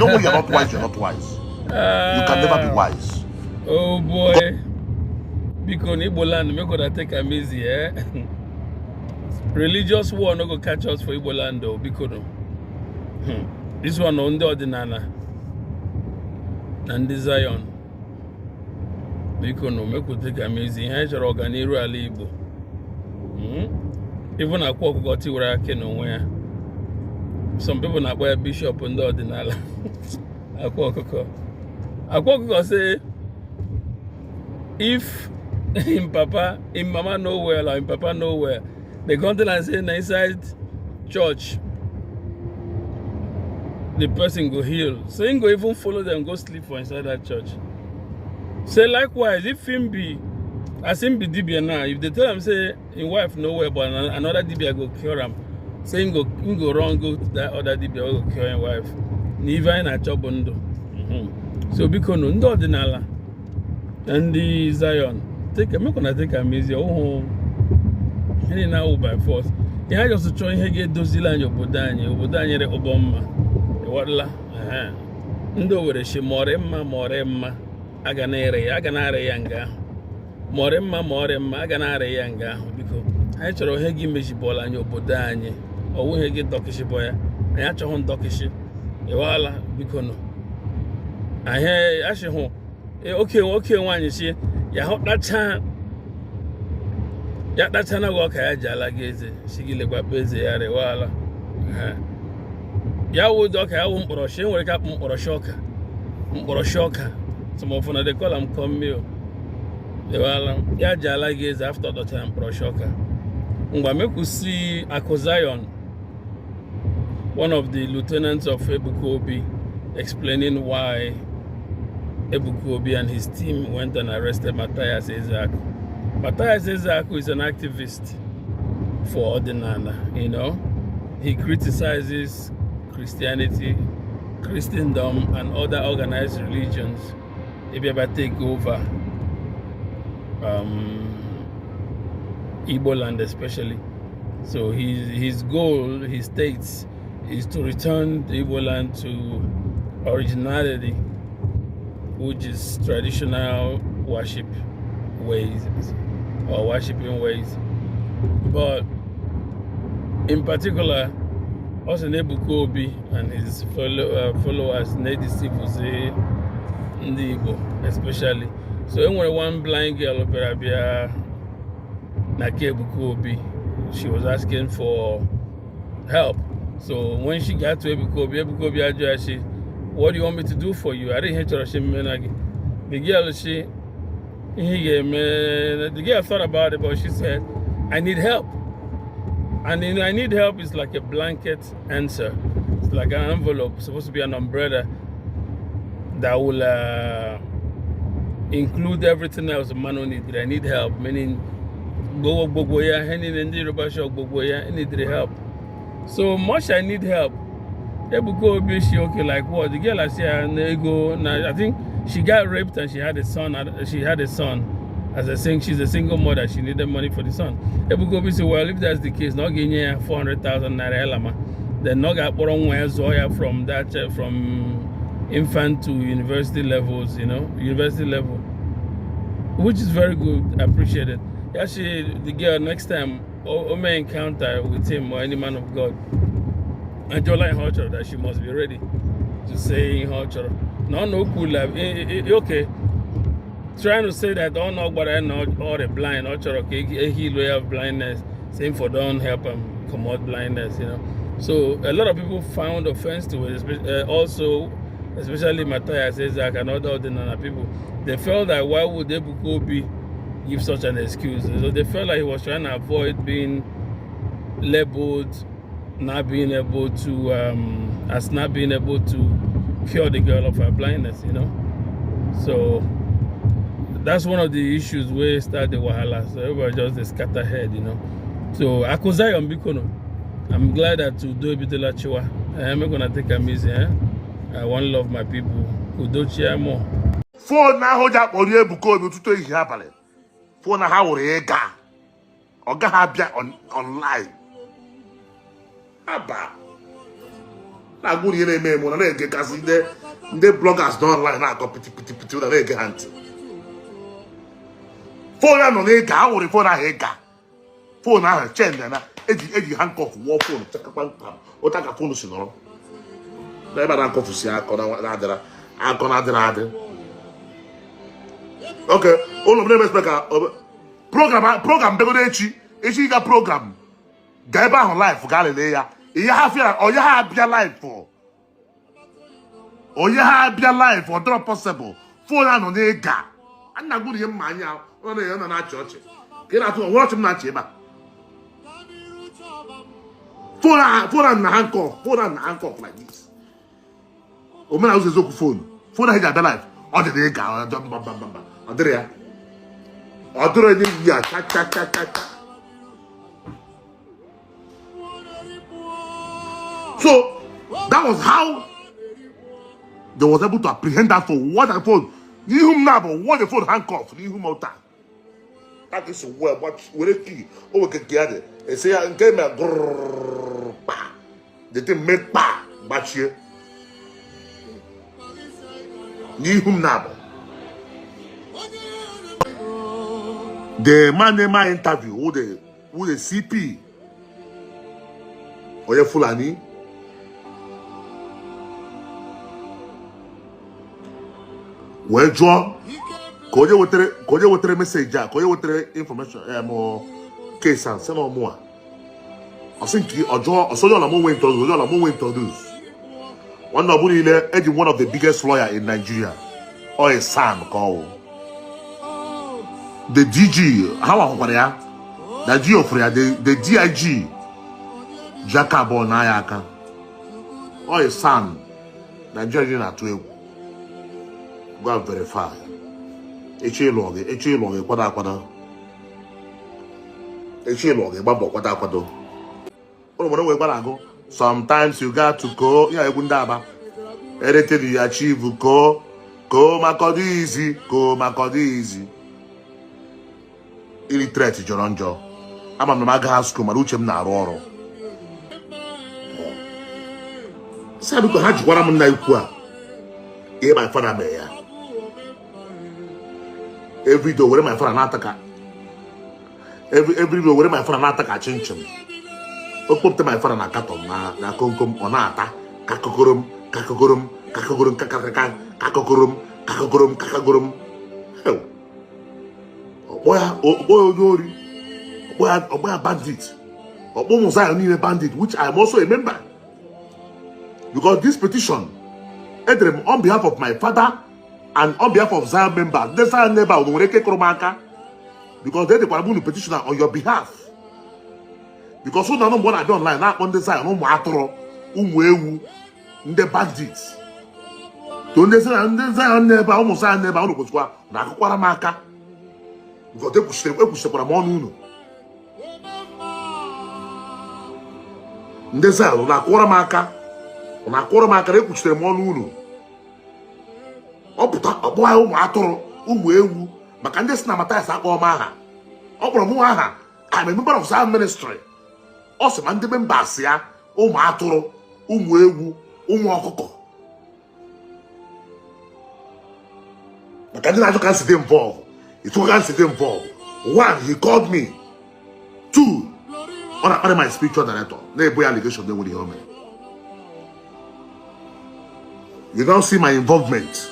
You know, when you're not wise, you're not wise. You can never be wise. Oh boy. Biko na Igbo land, make una take am easy, eh? Religious war no go catch us for Igbo land o, biko no. This one na ndị ọdịnala na ndị Zion. Biko no, make we take am easy. Ihe anyị chọrọ ọganiru ala Igbo. Even Akwa Ọkụkọ tiwara akị n'onwe ya. Some people na-akpọ ya bishop ndị ọdịnala. Akwa Ọkụkọ. Akwa Ọkụkọ say if him papa, him mama no well or him papa no well, they come tell am say na inside church the person go heal. So him go even follow them go sleep for inside that church. Say likewise, if him be as him be dibia now, if they tell him say him wife no well, but another dibia go cure am, say him go run go to that other dibia wey go cure him wife. Na ife anyị na-achọ bụ ndụ. So biko nụ, ndị ọdịnala na ndị Zion, take make una take am easy. Ọhụụ ihe niile awụ by force. Ihe anyị just chọọ, ihe ga-edozili anyị obodo anyị, obodo anyị re ụbọ mma, ịghọtala? Ehe. Ndị Owere shi ma ọrị mma ma ọrị mma, a ga na-ere ya, a ga na-arị ya nga ahụ. Ma ọrị mma ma ọrị mma, a ga na-arị ya nga ahụ. Biko, anyị chọrọ ihe gị mejibọla anyị obodo anyị, ọwụ ihe gị dọkịshibọ ya. Anyị achọghị ndọkịshị, ịghọtala? Biko nụ, anyị achị hụ oke oke nwaanyị chi ya hụ kpacha ya kpacha na gị ọka ya ji ala gị eze si gị lekwakpa eze ya rewala. Ehe. Ya wụ ụdị ọka ya wụ mkpọrọshi, enwere ike akpụ mkpọrọshi ọka, mkpọrọshi ọka. Some of una dey call am corn meal. Rewala ya ji ala gị eze after ọ dọchara mkpọrọshi ọka. Ngwa, make we see Aku Zion, one of the lieutenants of Ebuka Obi, explaining why Ebuka Obi and his team went and arrested Matthias Ezeaku. Matthias Ezeaku is an activist for Odinana. He criticizes Christianity, Christendom, and other organized religions if you ever take over Igbo land especially. So his goal, he states, is to return the Igbo land to originality, which is traditional worship ways or worshiping ways. But in particular, also Ebuka Obi and his followers na-edeceive ndị Igbo especially. So enwere one blind girl bịara bịa na ke Ebuka Obi. She was asking for help. So when she got to Ebuka Obi, Ebuka Obi ajụ ya she, "What do you want me to do for you?" Adịghị ihe chọrọ she mme na gị. The girl she ihe ị ga-eme. The girl thought about it, but she said, "I need help." And "I need help" is like a blanket answer. It's like an envelope, supposed to be an umbrella that will include everything else a man need. "I need help," meaning gbogbo gbogbo ya, ihe niile ndị Yoruba shop gbogbo ya, I need help. So much "I need help." Ebuka Obi she, "Okay, like what?" The girl I say na ego na, I think she got raped and she had a son. She had a son. As a sing, she's a single mother. She needed money for the son. Ebuka Obi said, "Well, if that's the case, na ọ ga-enye ya 400,000 naira elama. Then ọ ga-akpọrọ nwa ya zụọ ya from infant to university levels, university level, which is very good, appreciated. Actually, the girl, next time o may encounter with him or any man of God, ajụọla ihe ọ chọrọ, that she must be ready to say ihe ọ chọrọ. Na ọ na o kwula, okay, trying to say that ọ na ọ gwara ya na ọ dị blind, ọ chọrọ ka e heal ya of blindness, saying for don help him comot blindness. So a lot of people found offense to it, also especially Matthias Ezeaku and other Odinana people. They felt that why would Ebuka Obi give such an excuse? So they felt like he was trying to avoid being labeled not being able to as not being able to cure the girl of her blindness. So that's one of the issues where start the wahala. So everybody just dey scatter head. So Aku Zion, biko no. I'm glad that udo ebidola chiwa. I'm gonna take am easy, eh? I want love my people. Udo chia more. Phone ahụ ji akpọrọ Ebuka Obi ụtụtụ, ehihie, abalị, phone ha wụrụ ịga ọ gaghị abịa online aba. Na-agwa unu ihe na-eme eme na na-egegasị ndị ndị bloggers nọ online na-akọ piti piti piti na na-ege ha ntị. Phone ahụ nọ n'ịga awụrụ phone ahụ ịga phone ahụ chain na eji eji handcuff wụọ phone chakakwa mkpam ụta ka phone si nọrọ na ebe a handcuff si akọ na-adịra akọ na-adịra adị. Ok, ụlọ m na-emesịkwa ka program program begodo echi echi ịga program gaa ebe ahụ live gaa lelee ya ihe ha fịara onye ha abịa live onye ha abịa live ọ dịrọ possible. Phone a nọ n'ịga a na-agwụ ihe mma anya ọ na na na-achị ọchị ka ị na-atụ onwe ọchị m na-achị ebe a. Phone a na handcuff, phone a na handcuff like this. Omenala ụzọ eziokwu phone phone ahụ ji abịa live ọ dị n'ịga ọ dị mba mba mba mba ọ dịrị ya ọ dịrị onye yi ya cha cha cha cha cha. So that was how they was able to apprehend that phone. What that phone n'ihu m na-abụ what the phone handcuff n'ihu m taa that is well were key o nwere nke ya dị esi ya nke mere grrrr kpa the thing make kpa gbachie n'ihu m na-abụ. The man na-eme interview who the CP onye Fulani wee jụọ ka onye wetara ka onye wetara message a ka onye wetara information em case a sị na ọmụ a ọ sị nke ọjọọ ọsọ onye ọla m onwe introduce onye ọla m onwe introduce nwanne ọ bụrụ niile eji one of the biggest lawyer in Nigeria ọ is SAN ka ọ wụ the DG ha wakwakwara ya na G ofere ya the DIG ji aka abụọ na ya aka ọ is SAN. Nigeria na-atụ egwu. Go and verify. Echi ịlụ gị echi ịlụ gị kwado akwado echi ịlụ gị gba mbọ kwado akwado ụlọ nwere wee gbara agụ. Sometimes you got to go ya egwu ndị Aba anything you achieve ko ko maka ọ dị easy ko maka ọ dị easy. Illiterate jọrọ njọ. Ama m na m agaghị school mana uche m na-arụ ọrụ sị biko ha jikwara m nna ikwu a ihe my father mere ya everyday were my father na-ata ka every day were my father na-ata ka chinchin o kpopụta my father na carton na na komkom ọ na-ata kakokorom kakokorom kakokorom kakakaka kakokorom kakokorom kakagorom. Ọkpọ ya ọkpọ ya onye ori ọkpọ ya bandit ọkpọ ụmụ Zion niile bandit, which I am also a member, because this petition edere m on behalf of my father and on behalf of Zion members. Ndị Zion neighbor unu nwere ike ịkụrụ m aka because they dekwara m unu petition on your behalf because ụnụ anụ mgbe ọ na-abịa online na-akpọ ndị Zion ụmụ atụrụ ụmụ ewu ndị bandits to ndị Zion ndị Zion n'ebe a ụmụ Zion n'ebe a unu kwesịkwa na akụkwara m aka because ekwuchitekwara m ọnụ unu ndị Zion na-akụwara m aka na-akụwara m aka na ekwuchitere m ọnụ unu. Ọ pụta ọkpọ ya ụmụ atụrụ ụmụ ewu maka ndị si na Mathias akpọọ m aha ọ kpọrọ m aha. I'm a member of Zion ministry. Ọ sị ma ndị members ya ụmụ atụrụ ụmụ ewu ụmụ ọkụkọ maka ndị na-ajụ ka m si dị involve ịtụ ka m si dị involve. One, he called me. Two, ọ na-akparị my spiritual director na-ebo ya allegation na enwere ihe o mere. You don't see my involvement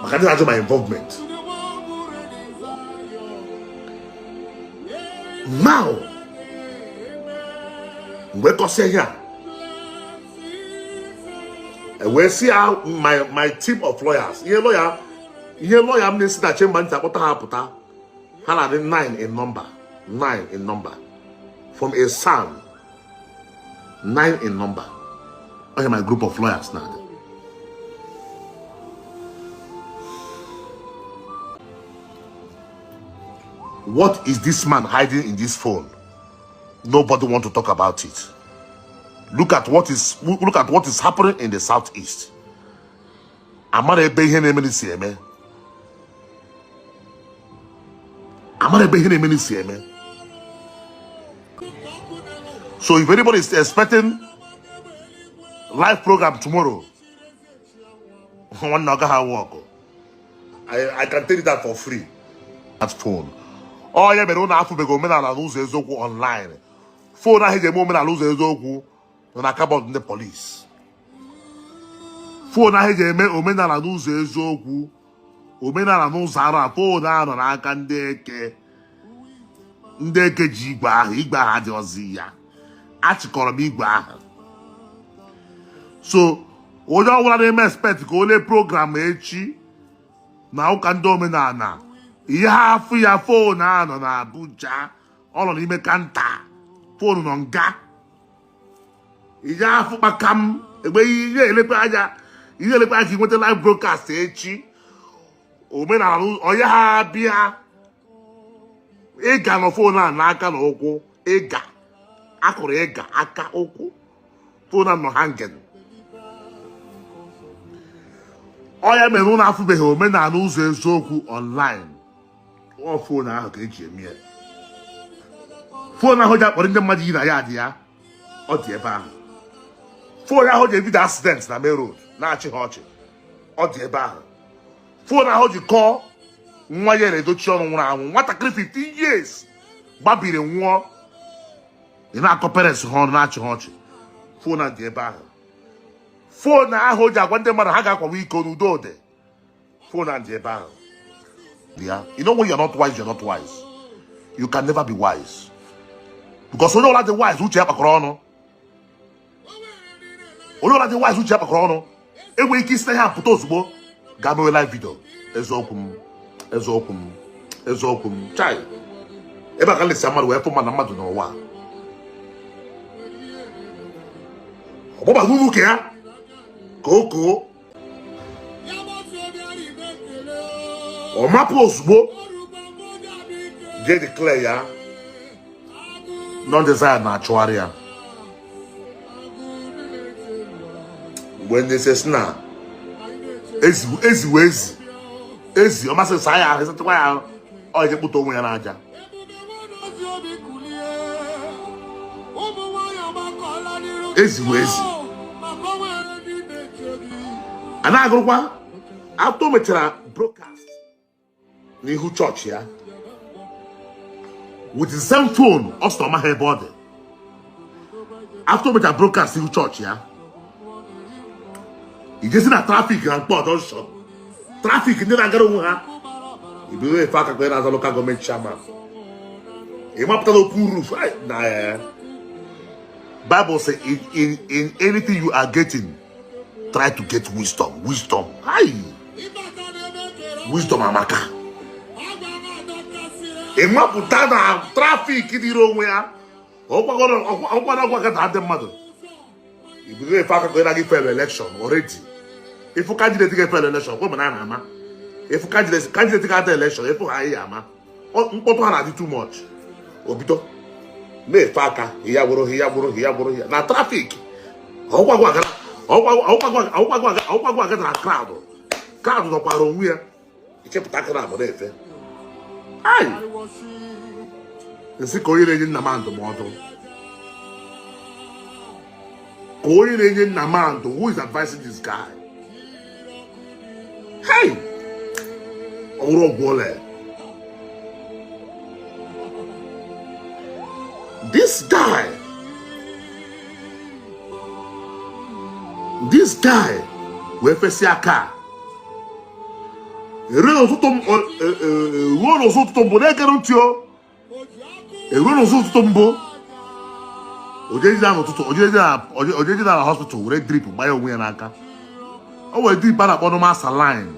maka ndị na-ajụ my involvement. Now mgbe kọsịa ihe a wee sị ya my team of lawyers ihe lawyer ihe lawyer m na-esi na chamber ntị akpọta ha pụta ha na-adị nine in number, nine in number from a SAN, nine in number. Onye my group of lawyers na-adị. What is this man hiding in this phone? Nobody want to talk about it. Look at what is happening in the southeast. Amara ebe ihe na-eme si eme amara ebe ihe na-eme si eme. So if anybody is expecting Live program tomorrow, nwanne, ọ gaghị awụ ọgụ. I can tell you that for free. That phone, ọ ya mere ụnụ afụbeghị Omenala n'Ụzọ Eziokwu online. Phone ahụ eji eme Omenala Ụzọ Eziokwu nọ na cupboard ndị police. Phone ahụ eji eme Omenala n'Ụzọ Eziokwu, Omenala n'Ụzọ Arụ a, phone ahụ nọ n'aka ndị eke. Ndị eke ji igwe ahụ. Igwe ahụ adịghịzi ya. Achịkọrọ m igwe ahụ. So onye ọbụla na-eme expect ka o lee program echi na ụka ndị omenala, ihe afụ ya, phone ahụ nọ na Abuja. Ọ nọ n'ime counter. Phone nọ nga ihe afụ kpakam egbe. Ihe elekwa anya, ihe elekwa anya ka ị nweta live broadcast echi, omenala onye ha bịa ịga nọ. Phone a n'aka na ụkwụ ịga akụrụ ịga aka ụkwụ. Phone a nọ hanging. Ọ ya mere ụnụ afụbeghị Omenala Ụzọ Eziokwu online. Ọ phone ahụ ka eji eme ya. Phone ahụ ji akpọrọ ndị mmadụ yi na ya dị ya, ọ dị ebe ahụ. Phone ahụ ji ebido accident na main road na-achị ha ọchị, ọ dị ebe ahụ. Phone ahụ ji kọọ nwa ya na-edochi ọnụ nwụrụ anwụ, nwatakịrị 15 years gbabiri nwụọ, ị na-akọ parents ha ọnụ, na-achị ha ọchị, phone a dị ebe ahụ. Phone ahụ ji agwa ndị mmadụ ha ga-akwawa iko n'udo dị, phone a dị ebe ahụ ya. You know, when you're not wise, you're not wise. You can never be wise, because onye ọbụla dị wise, uche ya kpakọrọ ọnụ. Onye ọbụla dị wise, uche ya kpakọrọ ọnụ, enweghị ike isi na ihe a pụta ozugbo gaa mewe live video. Eziokwu m, eziokwu m, eziokwu m. Chai, ebe a ka lesi mmadụ wee fụ mmadụ na mmadụ n'ụwa ọgbọgba n'ugwu ka ya ka o koo. Ọ mapụ ozugbo jee declare ya non desire na-achụgharị ya. Mgbe ndị sị na ezi ezi wee ezi ezi, ọ masị saa ya ahụ, esachakwa ya ahụ, ọ eje kpụta onwe ya n'aja. Ezi wee ezi a na-agụrụkwa. After o mechara broadcast n'ihu chọọchị ya with the same phone, ọ sị na ọ maghị ebe ọ dị. After o mechara broadcast n'ihu chọọchị ya, ijesi na traffic na Nkpor junction, traffic ndị na-agara onwe ha, ibido efe aka ka na-aza local government chairman. Ị mapụta na open roof na Bible say in anything you are getting, try to get wisdom. Wisdom, hi, wisdom amaka. Ị mapụta na traffic dịrị onwe ya, ọkwado ọgwa gata ndị mmadụ, ibido efe aka ka ị na-aga fail election already. Ịfụ candidate ga-efel election, kwe mana a na-ama. Ịfụ candidate ga-ada election, ịfụ ha ihe ama. Mkpọtụ ha na-adị too much. Obido na-efe aka ya gbụrụ ya gbụrụ ya gbụrụ ya na traffic. Ọgwagwa aga na crowd, crowd nọkwara onwe ya, ichepụta aka na abụ na-efe. Ai, nsị ka onye na-enye nna m ndụmọdụ, ka onye na-enye nna m ndụ. Who is advising this guy? Hey, ọwụrụ ọgwụ ole this guy, this guy wee fesi aka eruo n'ụtụtụ, eruo n'ụzọ ụtụtụ mbụ na-egere ntị o. Eruo n'ụzọ ụtụtụ mbụ, ojeji n'ụtụtụ, ojeji na hospital were drip gbanye onwe ya n'aka. O were drip a na-akpọ normal saline.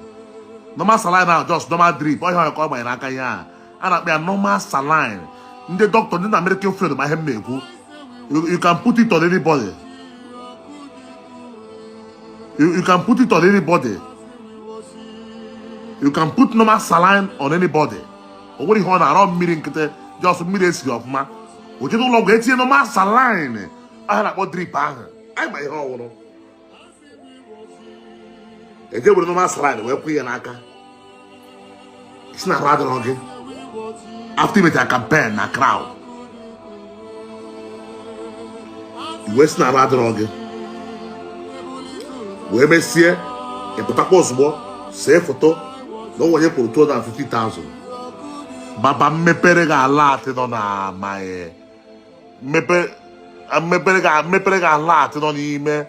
Normal saline ahụ, just normal drip ọhịa ka ọ gbanye n'aka. Ihe a a na-akpọ ya normal saline. Ndị dọkịta, ndị na American field ma ihe m na-ekwu. You can put it on anybody. You can put it on anybody. You can put normal saline on anybody. O nwere ihe ọ na-arọ, mmiri nkịtị, just mmiri esiri ọfụma. O jede ụlọ ọgwụ etinye normal saline ahụ na-akpọ drip ahụ. Anyị ma ihe ọwụrụ. Eje were normal saline wee kwụ ya n'aka, si na arụ adịrọ gị after imechara campaign na crowd, iwe si na arụ adịrọ gị. Wee mesie ịpụtakwa ozugbo see foto na onwe onye kwụrụ 250,000. Baba, mmepere gị alert nọ na my mmepere gị alert nọ n'ime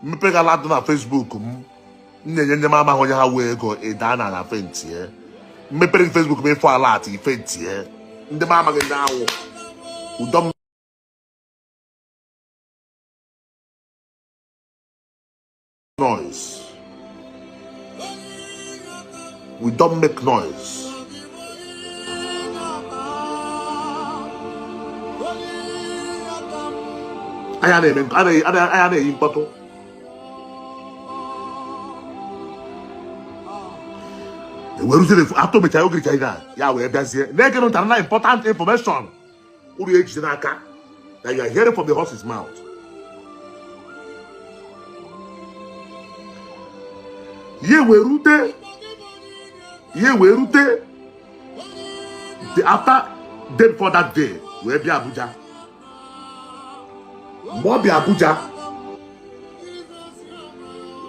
mmepere gị alert nọ na Facebook m m na-enye ndị m amaghị onye ha wee ego ịda na na faintie. Mmepere gị Facebook m, ịfụ alert, ị faintie. Ndị m amaghị ndị awụ ụdọ noise. We don't make noise. Anya na-eme anya na-eyi mkpọtụ. Eweruzere atọ mechara ogiricha ihe a ya wee bịazie na-ege ntị na important information uru ejide n'aka that you are hearing from the horse's mouth. Ya wee rute the after day before that day wee bịa Abuja. Mgbe ọ bịa Abuja,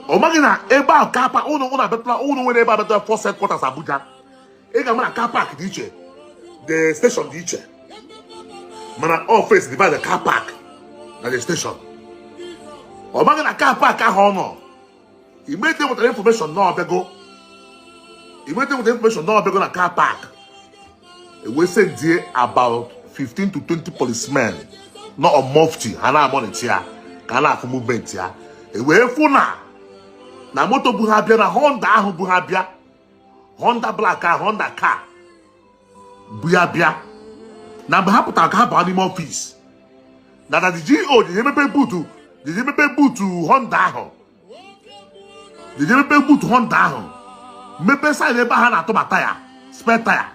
ọ maghị na ebe ahụ car park ụnụ ụnụ abịatụla ụnụ nwere ebe abịatụla force headquarters Abuja, ị ga-ama na car park dị iche, the station dị iche, mana all face divide the car park na the station. Ọ maghị na car park ahụ ọ nọ immediately nwetara information na ọbịago, immediately nwetara information na ọbịago na car park, ewee sendie about 15 to 20 policemen nọ on mufti, ha na-amonitor ya ka a na-afụ movement ya. Ewee fụ na moto bu ha bịa, na Honda ahụ bu ha bịa, Honda black ahụ, Honda car bu ya bịa, na mgbe ha pụtara ka ha baa n'ime office, na the GO jeje mepe boot Honda ahụ, jeje mepe boot Honda ahụ, mepe side ebe ha na-atụba taya, spare taya,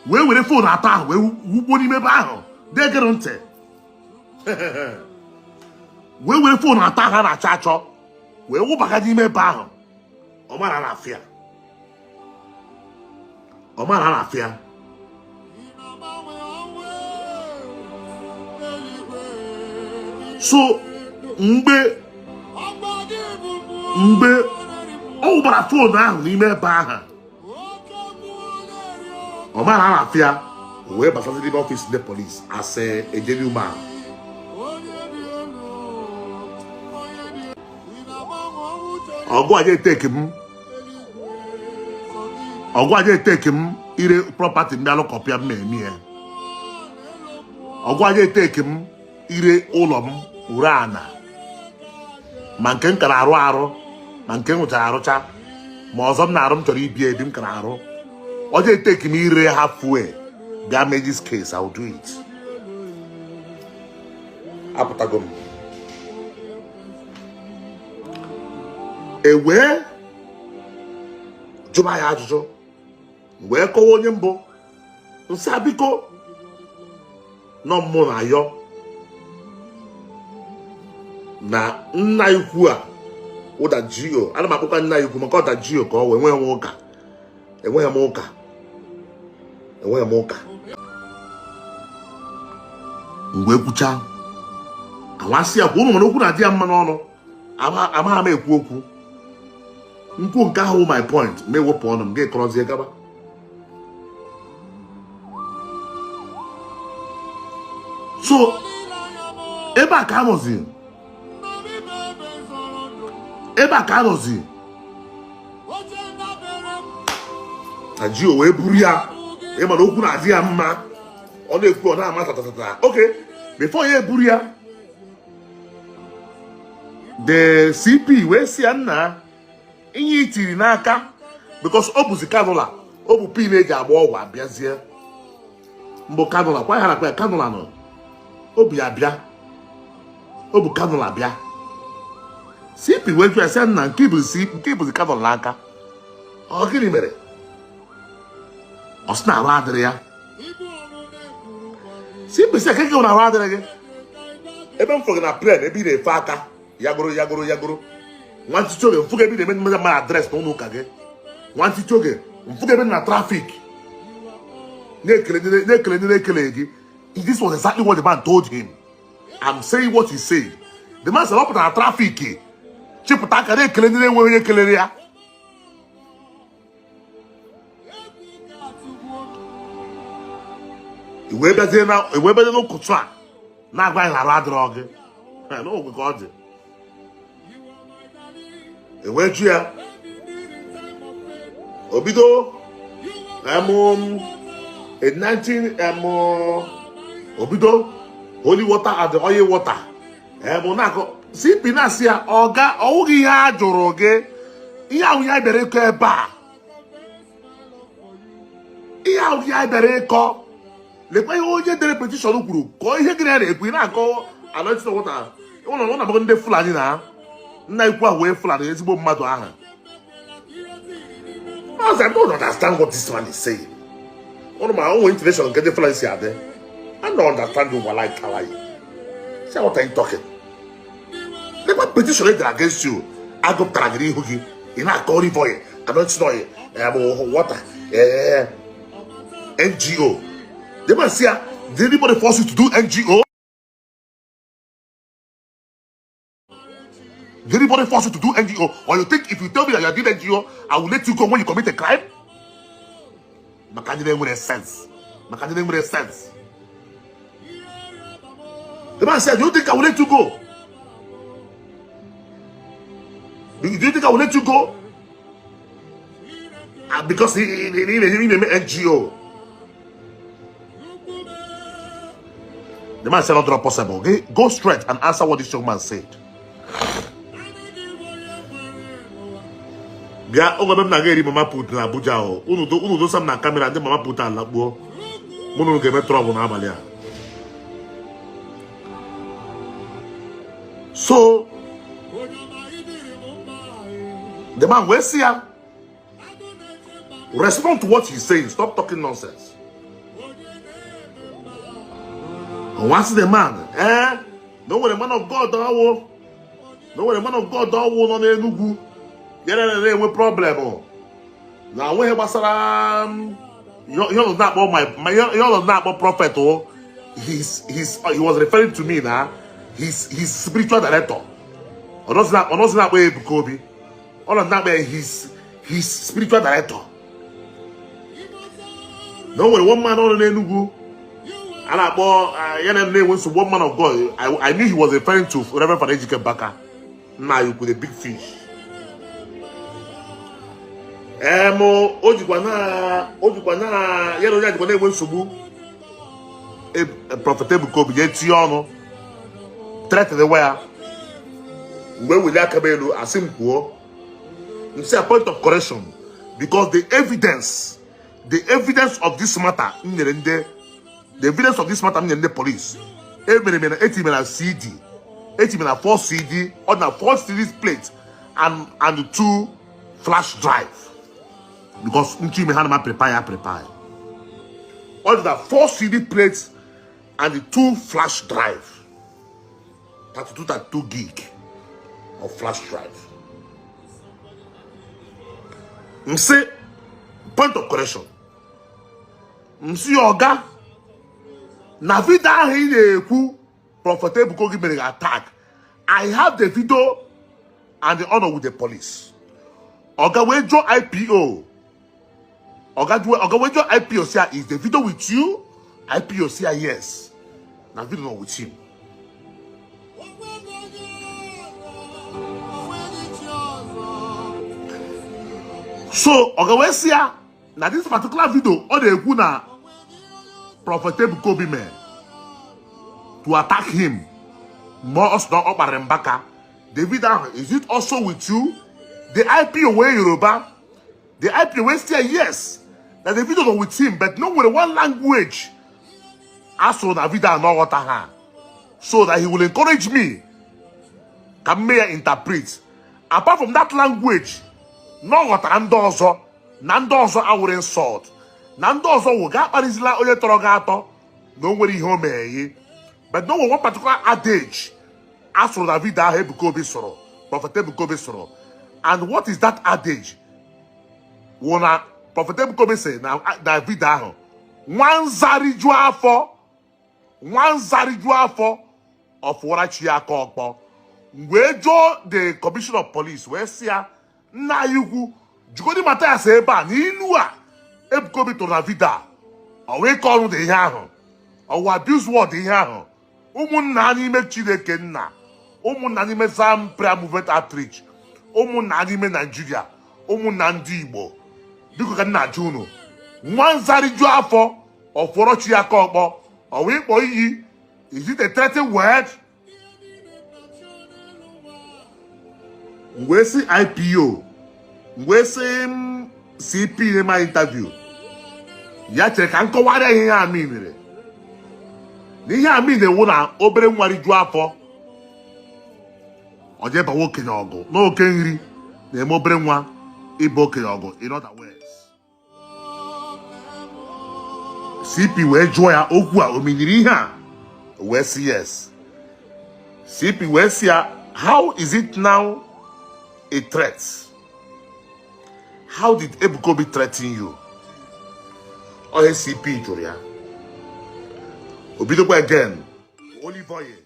wee were phone atọ ahụ wee wukpuo n'ime ebe ahụ. Degere ntị, wee were phone atọ ahụ a na-achọ achọ wee wụbaga n'ime ebe ahụ. Ọ mara na afịa, ọ mara na afịa. So mgbe ọ wụbara phone ahụ n'ime ebe ahụ, ọ mara na afịa, wee basazi n'ime office ndị police as a genuine man. Ọgụ aja eteki m, ọgụ aja eteki m ire property m bịa lụkọpịa m eme ya. Ọgụ aja eteki m ire ụlọ m, ure ana, ma nke m kara arụ arụ, ma nke m rụchara arụcha, ma ọzọ m na-arụ m chọrọ ibi ebi m kara arụ. Ọjọọ eteki m ire halfway bịa mee this case. I will do it. Apụtago m ewee jụba ya ajụjụ, wee kọwa onye mbụ nsị biko nọ mmụ na ayọ na nna ikwu a ụda GO. Ana m akpọkwa nna ikwu maka ọda GO ka ọ wee enweghị m ụka, enweghị m ụka, enweghị m ụka. Mgbe ekwucha amasị ya kwa ụnụ, nwere okwu na-adị ya mma n'ọnụ. Amaghị m ekwu okwu nkwu nke ahụ. My point ma ewepụ ọnụ m ga-ekọrọzie gaba. So ebe a ka anọzi, ebe a ka anọzi na GO wee buru ya. Ịma na okwu na-adị ya mma, ọ na-ekwu, ọ na-ama tatatata. Okay, before ya eburu ya, the CP wee sị ya, nna, ihe itiri n'aka, because ọ bụzi cannula, ọ bụ pin eji agba ọgwụ abịazie mbụ cannula kwa ya na-akpa ya cannula nọ obi abịa, ọ bụ cannula bịa. CP wee jụọ ya sị ya, nna, nke bụzi cannula n'aka, ọ gịnị mere? Ọ sị na arụ adịrị ya. CP sị ya, keke na arụ adịrị gị ebe m fụrụ gị na plane, ebe ị na-efe aka yagoro yagoro yagoro nwantịtị oge, mfụga ebe ị na-eme mmejọ mmadụ address n'ụlọ ụka gị, nwantịtị oge mfụga ebe na traffic na-ekele ndị na-ekele ndị na-ekele gị. This was exactly what the man told him. I'm saying what he said. The man said ọ pụtara traffic Chịpụta aka na-ekele ndị na-enweghị onye kelere ya. I wee bịazie na i wee bịazie n'ụtụtụ a na-agwa anyị na arụ adịrọ gị. N'ogwe ka ọ dị. E wee jụ ya, o bido in 19 o bido holy water and the oil water na-akọ. CP na-asị ya, ọga, ọ wụghị ihe a jụrụ gị, ihe ahụ ya bịara ịkọ ebe a, ihe ahụ ya bịara ịkọ. Lekwa ihe onye dere petition kwuru, kọọ ihe gị na ya na-ekwu. Ị na-akọ anointing water ụlọ ụlọ na ndị Fulani na nna ikwu ahụ wee Fulani ezigbo mmadụ ahụ. I don't understand what this man is saying. Ụnụ ma onwe intonation nke ndị Fulani si adị. I don't understand you, walai talai. Say, what are you talking? Lekwa petition edere against you, agụpụtara gị n'ihu gị, ị na-akọ olive oil, anointing oil, water, NGO. The man say, did anybody force you to do NGO? Did anybody force you to do NGO? Or you think if you tell me that you are doing NGO, I will let you go when you commit a crime? Maka ndị na-enwere sense. Maka ndị na-enwere sense. The man said, do you think I will let you go? Do you think I will let you go? Because he na-eme NGO. The man said, not possible. Okay? Go straight and answer what this young man said. Bịa oge ebe m na-aga eri mama put na Abuja o unu dosa m na camera, ndị mama put alakpuo, mụ na unu ga-eme trouble n'abalị a. So the man wee sị ya, respond to what he's saying, stop talking nonsense. Once the man, na o nwere man of God ọwụ, na o nwere man of God ọwụ nọ n'Enugwu ya na na-enwe problem na onweghị gbasara ihe ọ na-akpọ my ihe ọ na-akpọ prophet o his he was referring to me na his spiritual director. Ọ nọzi na-akpọ ya Ebuka Obi, ọ nọ na-akpọ ya his spiritual director, na o nwere one man ọrụ n'Enugwu a na-akpọ ya na na-enwe nsogbu, one man of God. I knew he was referring to Reverend Father Ejike Mbaka, nna ya ukwu, the big fish. O jikwa na ya na onye a jikwa na-enwe nsogbu. Prophet Ebuka Obi jee tinye ọnụ, threaten ya. Mgbe weli aka m elu, asị m kwuo, m sị a point of correction, because the evidence of this matter m nyere ndị, the evidence of this matter m nyere ndị police, emere m na etinyere na CD, etinyere na 4 CD, ọ na 4 CD plate and two flash drive, because ntu ime ha na ma prepare ya, prepare ọ dị na 4 CD plates and the two flash drive, 32 32 gig of flash drive. M sị point of correction, m sị ọga, na video ahụ ị na-ekwu Prophet Ebuka Obi mere gị attack, I have the video and the honor with the police. Ọga wee jụọ IPO, ọga wee jụọ IPO sị ya, is the video with you? IPO sị ya yes, na video nọ with him. So ọga wee sị ya na this particular video ọ na-ekwu na Prophet Ebuka Obi mere to attack him mgbe ọ sị na ọ kparịrị Mbaka, the video ahụ, is it also with you? The IPO wee Yoruba, the IPO wee say yes, that the video nọ with him, but no nwere one language asụrụ na video ahụ na ọ ghọta ha, so that he will encourage me ka m mee ya interpret. Apart from that language, na ọ ghọtara ndị ọzọ, na ndị ọzọ awụrụ insult, na ndị ọzọ wụ ga akparịzila onye tọrọ gị atọ, na o nwere ihe o meghe, but no nwere one particular adage asụrụ na video ahụ Ebuka Obi sụrụ, Prophet Ebuka Obi sụrụ. And what is that adage? Wụ na Prophet Ebuka Obi sị na video ahụ, nwa nzariju afọ, nwa nzariju afọ, ọfụwara chi ya aka ọkpọ. Wee jụọ the commissioner of police, wee sị ya, nna anyị ukwu, jụgodi Mathias ebe a na ilu a Ebuka Obi tụrụ na video a, ọ wee ịkọ ọnụ dị ihe ahụ, ọwụ abuse word ihe ahụ. Ụmụnna n'ime Chineke nna, ụmụnna n'ime Zion Prayer Movement Outreach, ụmụnna n'ime Naijiria, ụmụnna ndị Igbo, biko ka nna ajụ unu, nwa nza rijuo afọ ọ fụọrọ chi ya aka ọkpọ, ọ wee ịkpọ iyi? Is it a threatening word? M wee sị IPO, m wee sị m CP na interview ya chere ka m kọwara ihe a mere, na ihe a mean wụ na obere nwa rijuo afọ ọ jee bawa okenye ọgụ, na oke nri na-eme obere nwa ịba okenye ọgụ. In other words, CP wee jụọ ya okwu a, o menyere ihe a, o wee sị yes. CP wee sị ya, how is it now a threat? How did Ebuka Obi threaten you? Onye CP jụrụ ya, o bidokwa again, olive oil,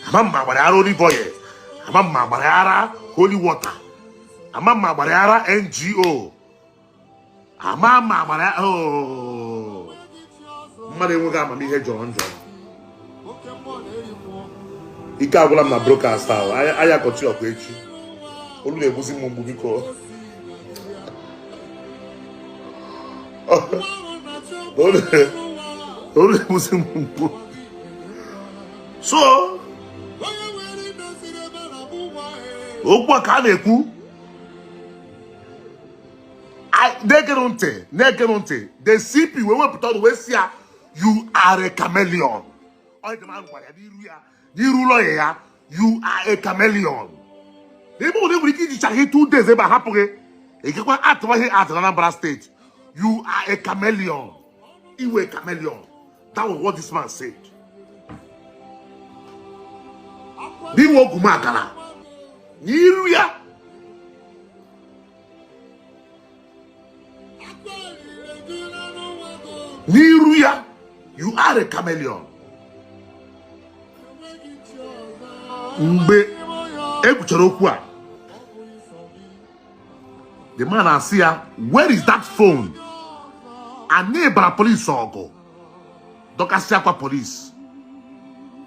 ama mma gbara ara olive oil, ama mma gbara ara holy water, ama mma gbara ara NGO, ama mma gbara. Oh. Mmadụ enweghị amamihe jọrọ njọ. Ike agwụla m na broadcast ahụ. Anya kọchi ọkwa echi. Olu na-egbuzi m mgbu, biko. Olu na-egbuzi m mgbu. So okwu a ka a na-ekwu, na-egenụ ntị, na-egenụ ntị. The CP wee wepụta ọnụ wee sị ya, "You are a chameleon." Onye dị gwara ya n'iru ya, n'iru ụlọ ya, "You are a chameleon." N'ebe ụlọ nwere ike ijicha gị 2 days ebe a hapụ gị, ekekwa atụwa ihe atụ na Anambra State. "You are a chameleon." Iwe chameleon. That was what this man said. N'inwe ogwumakara n'iru ya. N'iru ya, "You are a chameleon." Mgbe e kwuchara okwu a, the man asị ya, "Where is that phone?" Anyị bara polisi ọgụ, dọkasị akwa polisi,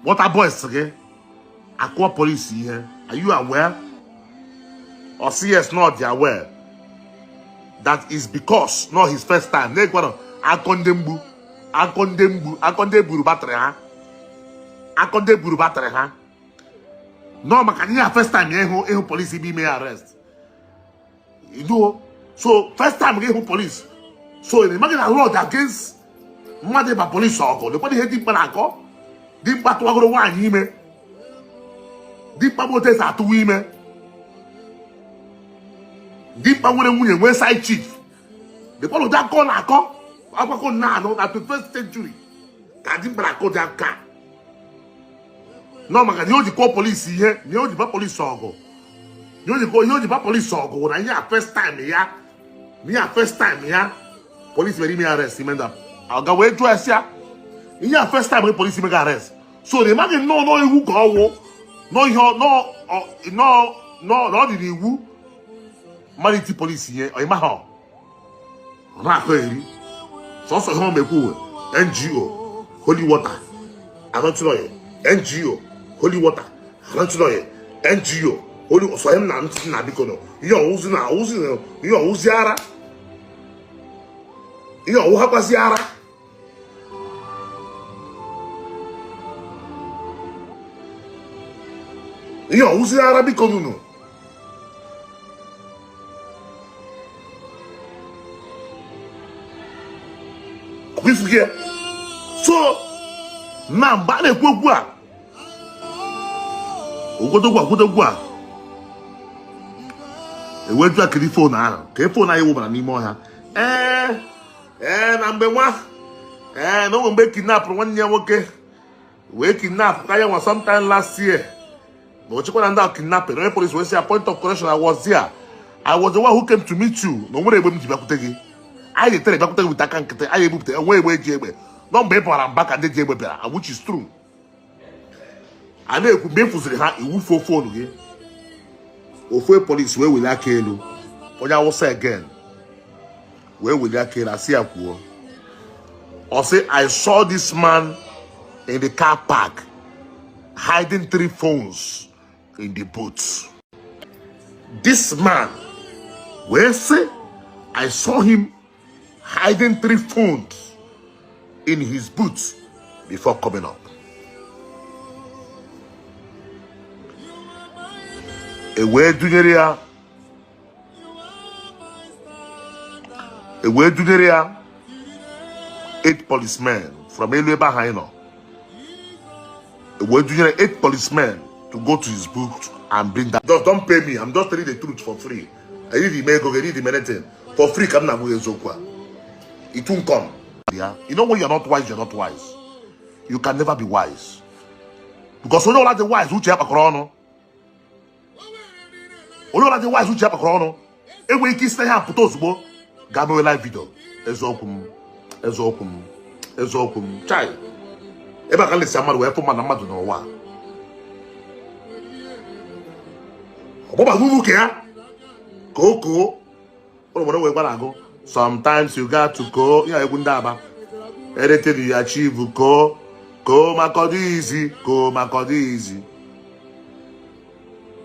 water boys gị akụọ polisi ihe. Are you aware? Or say yes, not they aware. That is because not his first time. Na-egwara akọ ndị mgbu, akọ ndị mgbu, akọ ndị buru battery ha, akọ ndị buru battery ha. No, maka ihe a first time ya ịhụ polisi bụ ime ya arrest. You know, so first time gị ịhụ polisi. So imagine na law against mmadụ ịba polisi ọgụ. Lekwana ihe dimkpa na-akọ. Dimkpa tụwagoro nwaanyị ime. Dimkpa bụ otu esi atụwa ime. Dimkpa nwere nwunye, nwee side chief. Lekwana ụdị akọ na-akọ akwakọ na-anụ na 21st century ka dimkpa na-akọ ụdị aka. Nọ maka na ihe o ji kụọ polisi ihe, na ihe o ji ba polisi ọgụ, ihe o ji ba polisi ọgụ na ihe a first time ya, na ihe a first time ya polisi mere ime arrest. Ime nda ọga wee jụọ ya sị ya, ihe a first time polisi mega arrest, so na ịmaghị nnọọ nọọ iwu ka ọ wụ nọọ ihe nọọ nọọ nọọ na ọ dị n'iwu mmadụ iti polisi ihe. Ọ ịmaghị, ọ na-akọ eri sọsọ ihe ọ mekwu NGO, holy water, anointing oil, NGO, holy water, anointing oil, NGO, holy. Sọ m na ntị na biko nọ ihe ọwụzi na ọwụzi na ihe ọwụzi ara, ihe ọwụ hakwazi ara. Ihe ọwụzi ara, biko nunu. Ọkwa ya. So na mgbe a na-ekwu okwu a, okwotokwu akwotokwu a eweju akiri phone ahụ ka phone anyị wụbara n'ime ọhịa. Ee, na mgbe nwa ee na onwe mgbe kidnapụrụ nwanne ya nwoke, wee kidnap ka ya nwa sometime last year, na o chekwa na ndị ahụ kidnapping. Onye police wee sị ya, "Point of correction, I was there. I was the one who came to meet you." Na o nwere egbe m ji bịakwute gị. Anyị etere bịakwute gị wite aka nkịtị. Anyị ebupụta enwe egbe eji egbe nọ mgbe ị bara mba ka ndị ji egbe bịara, which is true. A na-ekwu mgbe ị fụziri ha iwufuo phone gị. Ofu police wee weli aka elu, onye Awụsa again, wee weli aka elu, asị ya kwuo. Ọ sị, "I saw this man in the car park hiding three phones in the boot." This man wee sị, "I saw him hiding three phones in his boot before coming up." E wee dunyere ya, e wee dunyere ya eight policemen from elu ebe ahụ anyị nọ. E wee dunyere eight policemen to go to his boot and bring that. Just don't pay me. I'm just telling the truth for free. I need ime ego, I need anything. For free ka m na-agwa gị eziokwu a. It won't come. Yeah. You know when you're not wise, you're not wise. You can never be wise. Because onye ọbụla dị wise, uche ya kpakọrọ ọnụ. Onye ọbụla dị wise, uche ya kpakọrọ ọnụ. Enweghị ike isi na ihe a pụta ozugbo gaa mewe live video. Eziokwu m, eziokwu m, eziokwu m. Chai. Ebe a ka lesi mmadụ wee fụ mmadụ na mmadụ n'ụwa. Ọgbọgba ugwu ka ya ka o koo ụlọ nwere wee gwara agụ. Sometimes you got to go ya egwu ndị Aba. Anything you achieve, koo koo maka ọ dịghị easy, koo maka ọ dịghị easy.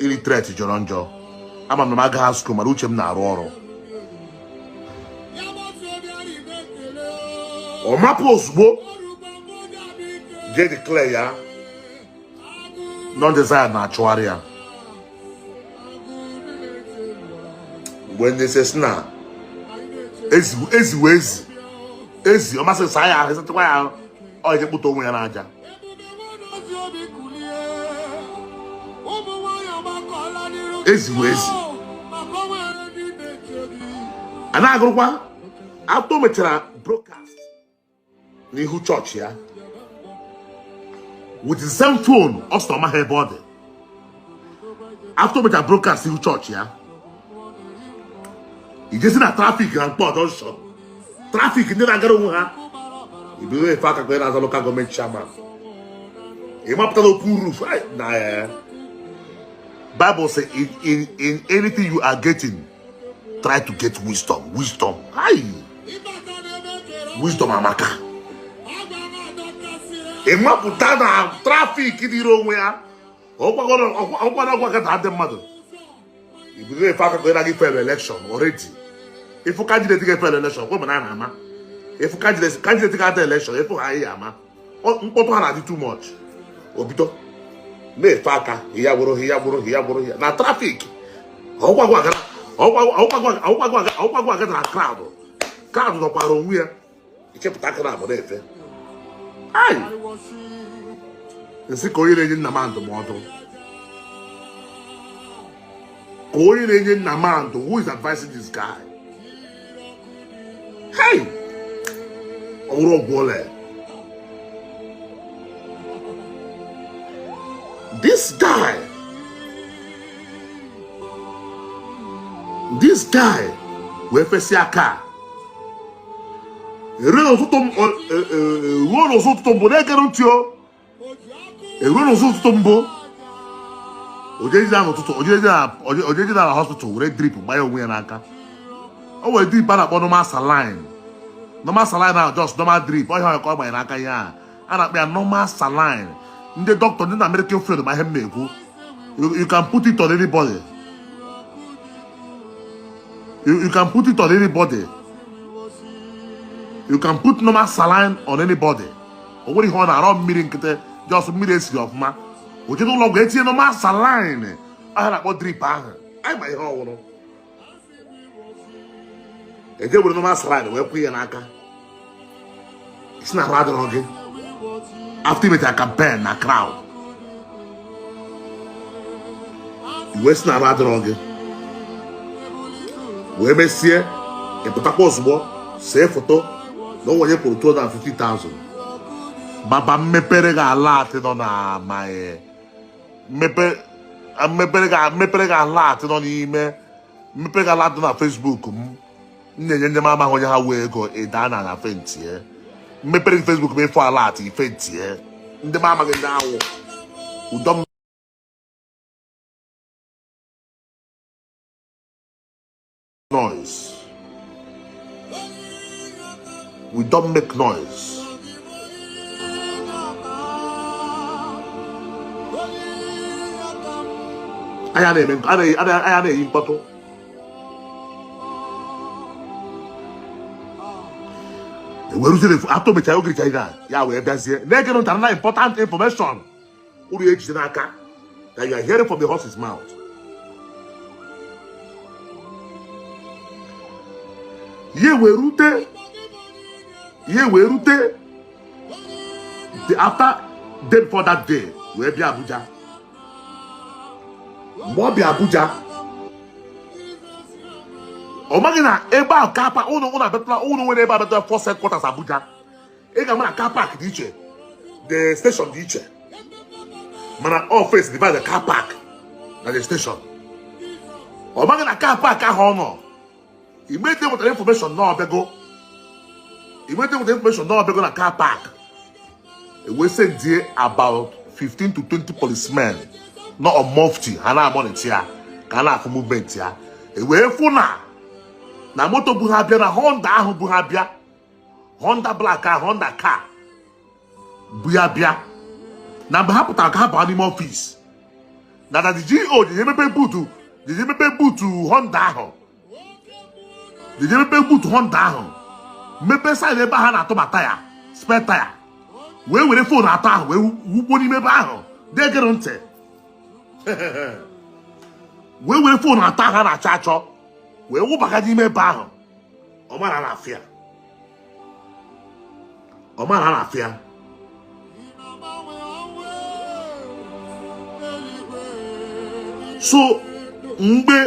Illiterate jọrọ njọ. Ama m na m agaghị school, mana uche m na-arụ ọrụ. Ọ mapụ ozugbo jee declare ya na ndị Zion na-achụgharị ya. Mgbe ndị sị na ezi ezi wee ezi ezi, ọ masị saa ya ahụ, esachakwa ya ahụ, ọ eje kpụta onwe ya n'aja. Ezi wee ezi a na-agụrụkwa. After o mechara broadcast n'ihu chọọchị ya with the same phone, ọ sị na ọ maghị ebe ọ dị. After o mechara broadcast ihu chọọchị ya, ijezi na traffic na Nkpor junction, traffic ndị na-agara onwe ha, ibido efe aka ka na-aza local government chairman. Ị mapụta na open roof na Bible say in anything you are getting, try to get wisdom. Wisdom. Hi. Wisdom amaka. Ị mapụta na traffic dịrị onwe ya, ọkwara ọgwa ka ndị mmadụ ibido efe aka ka ị na-aga fail election already. Ịfụ candidate ga-efail election, kwe mana a na-ama. Ịfụ candidate ga-ada election, ịfụ ha ihe ama mkpọtụ ha na-adị too much. O bido na-efe aka ya gbụrụ ya gbụrụ ya gbụrụ ya na traffic. Ọgwagwa aga na crowd, crowd nọkwara onwe ya, ichepụta aka na abụ na-efe. Ai, nsị ka onye na-enye nna m ndụmọdụ, ka onye na-enye nna m ndụ, who is advising this guy? Hey, ọ bụrụ ọgwụ ole this guy, this guy wee fesi aka eruo n'ụtụtụ eruo n'ụzọ ụtụtụ mbụ na-egere ntị o eruo n'ụzọ ụtụtụ mbụ ojeji n'ụtụtụ ojeji na hospital were drip gbanye onwe ya n'aka. O were drip a na-akpọ normal saline, normal saline ahụ, just normal drip ọhịa ka ọ gbanye n'aka. Ihe a a na-akpọ ya normal saline. Ndị dọkịta ndị na medical field ma ihe m na-ekwu. You can put it on anybody. You can put it on anybody. You can put normal saline on anybody. O nwere ihe ọ na-arọ mmiri nkịtị, just mmiri esiri ọfụma. O jee n'ụlọ ọgwụ etinye normal saline ahụ na-akpọ drip ahụ. Anyị ma ihe ọwụrụ eje were normal saline wee kwụ ya n'aka si na ahụ adịrọ gị after imechara campaign na crowd, wee si na ahụ adịrọ gị, wee mesie ịpụtakwa ozugbo see foto na o onye kwụrụ 250,000. Baba mmepere gị alert nọ na my mmepe mmepere gị alert nọ n'ime mmepe gị alert nọ na Facebook m m na-enye ndị m amaghị onye ha wee ego ịda na na faintie. Mmepere gị Facebook m ịfụ alert ifaintie ndị m amaghị ndị awụ ụdọ m. Noise. We don't make noise. Anyị na-eme anyị na-eyi mkpọtụ. Eweruziri atọ mechara ogiricha ihe a ya wee bịazie na-ege ntị na important information uru ejide n'aka that you are hearing from the horse's mouth. Ihe wee rute ihe wee rute the after day before that day wee bịa Abuja. Mgbe ọ bịa Abuja, ọ maghị na ebe ahụ car park ụnụ ụnụ abịatụla ụnụ nwere ebe abịatụla force headquarters Abuja, ị ga-ama na car park dị iche, the station dị iche, mana all face divide the car park na the station. Ọ maghị na car park ahụ ọ nọ immediately nwetara information na ọ bịago, immediately nwetara information na ọ bịago na car park, ewee sendie about 15 to 20 policemen nọ on mufti, ha na-amonitor ya ka a na-afụ movement ya. Ewee fụ na moto bu ha bịa, na Honda ahụ bu ha bịa, Honda black ahụ, Honda car bu ya bịa, na mgbe ha pụtara ka ha baa n'ime office, na the GO jeje mepe boot, jeje mepe boot Honda ahụ, jeje mepe boot Honda ahụ, mepe side ebe ha na-atụba taya, spare taya, wee were phone atọ ahụ wee wukpo n'ime ebe ahụ. Degere ntị, wee were phone atọ ahụ a na-achọ achọ wee wụbaga n'ime ebe ahụ. Ọ mara na afịa, ọ mara na afịa. So mgbe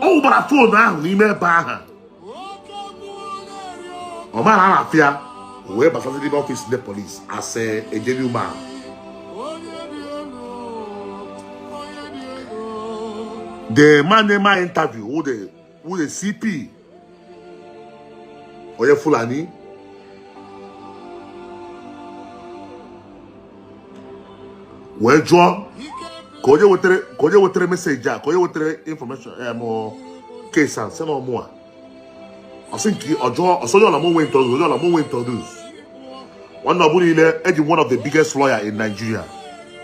ọ wụbara phone ahụ n'ime ebe ahụ, ọ mara na afịa, wee basazi n'ime office ndị police as a genuine man. The man na-eme interview who the CP onye Fulani wee jụọ ka onye wetara message a, ka onye wetara information em case a, sị na ọmụ a. Ọsị nke ọjọọ ọsọ onye ọla m onwe introduce, onye ọla m onwe introduce nwanne. Ọ bụrụ niile eji one of the biggest lawyer in Nigeria,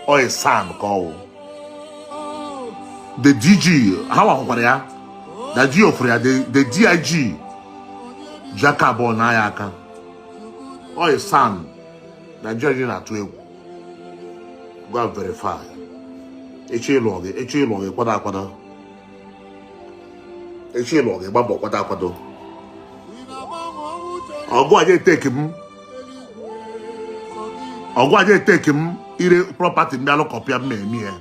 ọ is SAN ka ọ wụ. The DG ha wakwakwara ya na G ofere ya, the DIG ji aka abụọ na ya aka. Ọ is SAN Nigeria ji na-atụ egwu. Go and verify. Echi ịlụ gị, echi ịlụ gị, kwado akwado. Echi ịlụ gị, gba mbọ kwado akwado. Ọgụ aja eteki m, ọgụ aja eteki m ire property m bịa lụkọpịa m na-eme ya.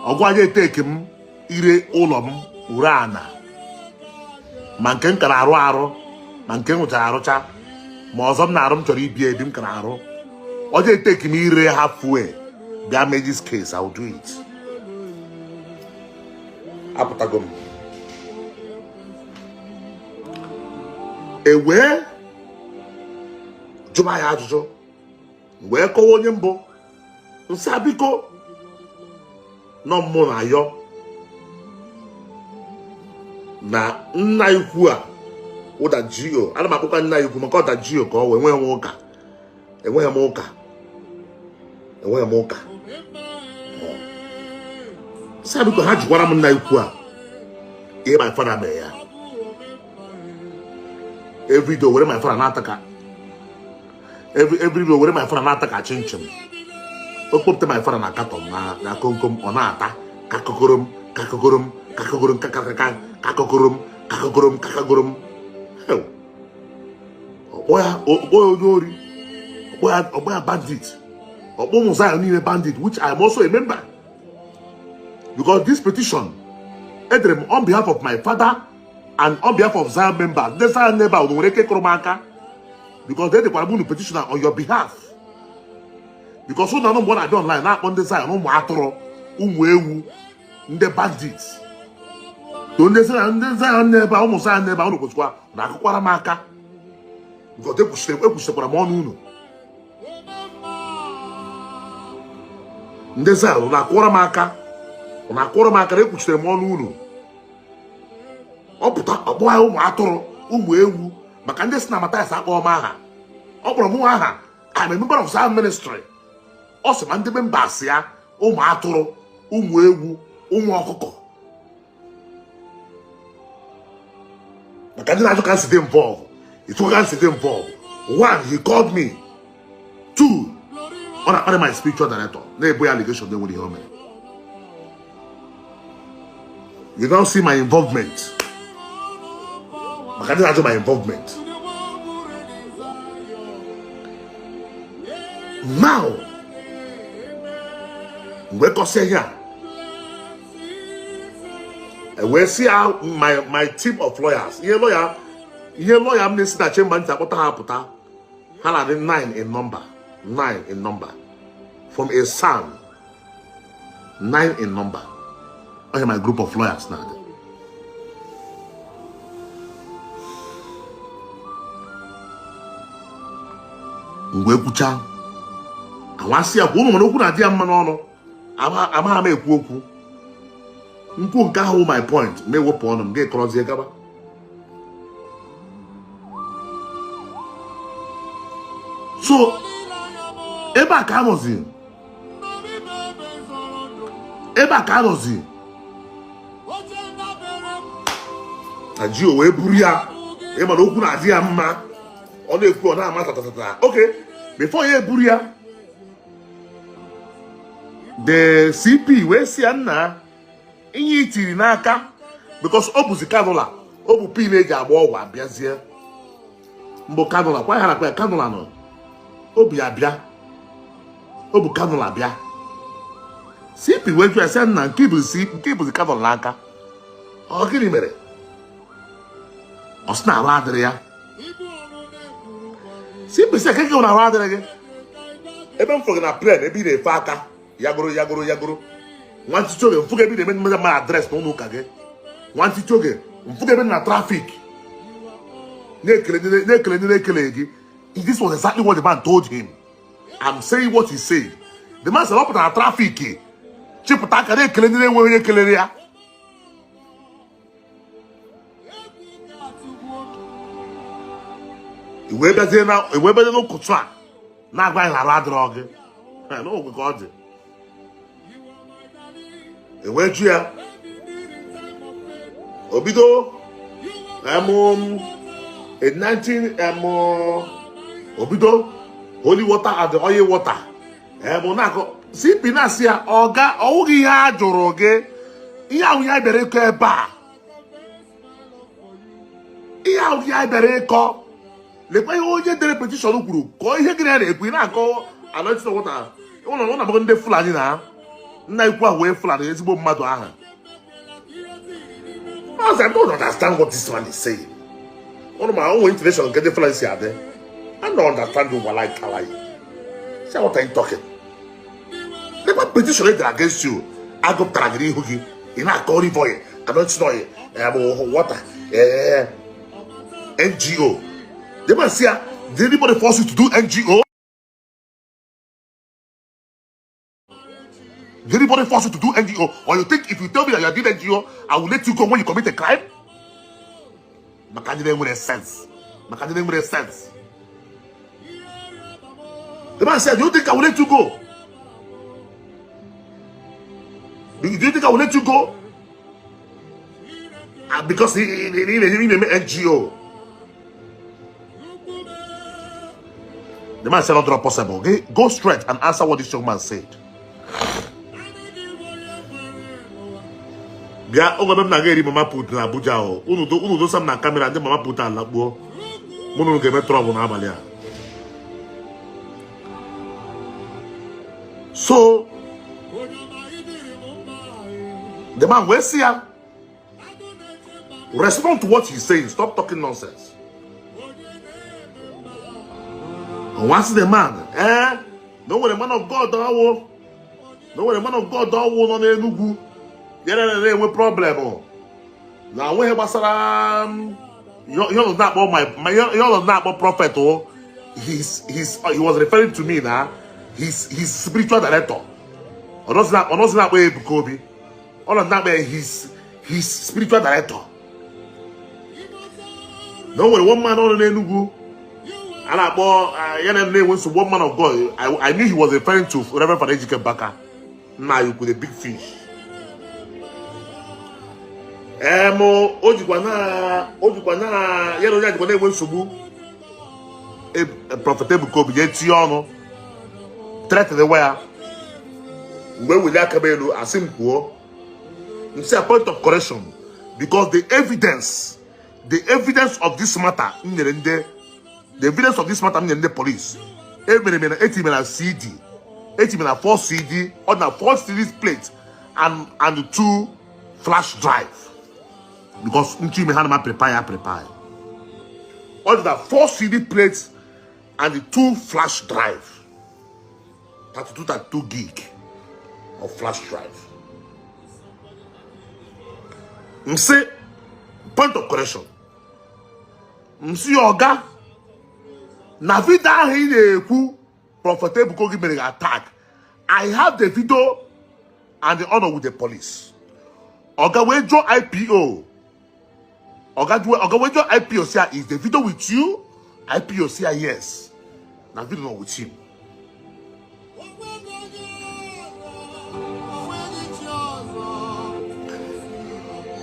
Ọgụ aja eteki m ire ụlọ m, ure ana, ma nke m kara arụ arụ, ma nke m rụchara arụcha, ma ọzọ m na-arụ m chọrọ ibi ebi m kara arụ. Ọjọọ eteki m ire halfway bịa mee this case. I will do it. Apụtago m ewee jụba ya ajụjụ, wee kọwa onye mbụ nsị biko nọ mmụ na ayọ na nna ikwu a ụda GO. Ana m akpọkwa nna ikwu maka ọda GO ka ọ wee enweghị m ụka, enweghị m ụka, enweghị m ụka. Sị biko ha jikwara m nna ikwu a ihe my father mere ya. Everyday were my father na-ata ka every day were my father na-ata ka chinchin. O kpopụta my father na carton na komkom, ọ na-ata kakokorom kakokorom kakokorom kakakaka kakokorom kakokorom kakokorom. Ọkpọ ya, ọkpọ ya onye ori, ọkpọ ya, ọkpọ ya bandit, ọkpọ ụmụ Zion niile bandit, which I am also a member, because this petition edere m on behalf of my father and on behalf of Zion members. Ndị Zion neighbor unu nwere ike ịkụrụ m aka because they dekwara m unu petition on your behalf, because ụnụ anụ mgbe ọ na-abịa online na-akpọ ndị Zion ụmụ atụrụ, ụmụ ewu, ndị bandits to ndị Zion, ndị Zion n'ebe a, ụmụ Zion n'ebe a, unu kwesịkwa na akụkwara m aka because ekwuchitekwara m ọnụ unu. Ndị Zion na-akụwara m aka. Unu akwụrụ m aka na ekwuchitere m ọnụ unu. Ọ pụta ọkpọ ya ụmụ atụrụ, ụmụ ewu, maka ndị si na Mathias akpọ m aha. Ọ kpọrọ m aha. I'm a member of Zion Ministry. Ọ sị ma ndị members ya ụmụ atụrụ, ụmụ ewu, ụmụ ọkụkọ. Maka ndị na-ajụ ka m si dị involve, ịtụ ka m si dị involve. One, he called me. Two, ọ na-akparị my spiritual director, na-ebo ya allegation na-enwere ihe o mere. You don't see my involvement. Maka ndị na-ajụ my involvement. Now, mgbe kọsịa ihe a, e wee sị ya my team of lawyers, ihe lawyer ihe lawyer m na-esi na chamber ntị akpọta ha apụta, ha na-adị 9 in number, 9 in number, from a SAN, 9 in number. Onye my group of lawyers na-adị. Mgbe ekwucha awasị ya kwa unu mana okwu na-adị ya mma n'ọnụ, amaghị m ekwu okwu nkwu nke ahụ my point ma ewepụ ọnụ m ga-ekọrọzie gaba. So ebe a ka anọzi, ebe a ka anọzi na ji o wee buru ya. Ịma na okwu na-adị ya mma, ọ na-ekwu ọ na-ama tatatata. Okay, before ya eburu ya, the CP wee sị ya nna ihe itiri n'aka, because ọ bụzi cannula, ọ bụ pin eji agba ọgwụ abịazie mbụ cannula kwa ya na ya cannula nọ obi abịa, ọ bụ cannula bịa. CP wee jụọ ya sị nna nke bụzi cannula n'aka, ọ gịnị mere? Ọ sị na arụ adịrị ya. CP sị ka gị na arụ adịrị gị, ebe m fụrụ gị na plane ebe ị na-efe aka yagoro yagoro yagoro nwantịtị oge mfụga ebe ị na-eme mmadụ address na ụlọ ụka gị, nwantịtị oge mfụga ebe na traffic na-ekele ndị na-ekele gị. This was exactly what the man told him. I'm saying what he said. The man said ọ pụtara na traffic chịpụta aka na-ekele ndị na-enweghị onye kelere ya. Iwee bịazie n'ụkụtụ a na-agwa anyị na arụ adịrọ gị n'ogwe ka ọ dị. Ewee jụ ya, o bido 19 o bido holy water and oil water na-akọ. CP na-asị ya ọga ọwụghị ihe a jụrụ gị, ihe ahụ ihe anyị bịara ịkọ ebe a, ihe ahụ ihe anyị bịara ịkọ. Lekwa ihe onye dere petition kwuru, kọọ ihe gị na ya na-ekwu. Ị na-akọ anointing water ụlọ ụlọ abụghị ndị Fulani na nna ikwu ahụ wee Fulani ezigbo mmadụ ahụ. I don't understand what this man is saying. Ụnụ ma onwe intonation nke ndị Fulani si adị. I don't understand you, walai talai. Say, what are you talking? Lekwa petition e dere against you, agụpụtara gị n'ihu gị, ị na-akọ olive oil, anointing oil, water, NGO. The man say, did anybody force you to do NGO? Did anybody force you to do NGO? Or you think if you tell me that you are doing NGO, I will let you go when you commit a crime? Maka ndị na-enwere sense. Maka ndị na-enwere sense. The man said, do you think I will let you go? Do you think I will let you go? Because he na-eme NGO. The man said, not possible. Okay? Go straight and answer what this young man said. Bịa oge ebe m na-aga eri mama put na Abuja o. Unu dosa m na camera ndị mama put alakpuo. Mụ na unu ga-eme trouble n'abalị a. So the man wee sị ya, respond to what he's saying. Stop talking nonsense. Once the man, no nwere man of God ọwụ, no nwere man of God ọwụ nọ n'Enugwu ya na-enwe problem na onweghị gbasara ihe ọ na-akpọ my ihe ọ na-akpọ prophet o. He was referring to me na his spiritual director. Ọ nọzi na-akpọ ya Ebuka Obi. Ọ nọ na-akpọ ya his spiritual director, na o nwere one man ọrụ n'Enugu a na-akpọ ya na na-enwe nsogbu, one man of God. I knew he was referring to Reverend Father Ejike Mbaka, nna anyị ukwu, the big fish. Em o jikwa na ya na onye a jikwa na-enwe nsogbu. Prophet Ebuka Obi jee tinye ọnụ, threaten ya. Mgbe eweli aka m elu, asị m kwuo nsị a point of correction, because the evidence of this matter m nyere ndị, the evidence of this matter m nyere ndị police, emere m na etinye na CD, etinye na 4 CD, ọ na 4 CD plate and two flash drive, because ntu ime ha na ma prepare ya, prepare. Ọ dị na 4 CD plates and the two flash drive, 32 32 gig of flash drive. M sị point of correction, m sị ọga, na video ahụ ị na-ekwu Prophet Ebuka Obi mere gị attack, I have the video and the honor with the police. Ọga wee jụọ IPO, ọga wee jụọ IPO sị ya, "Is the video with you?" IPO sị ya yes, na video nọ with him.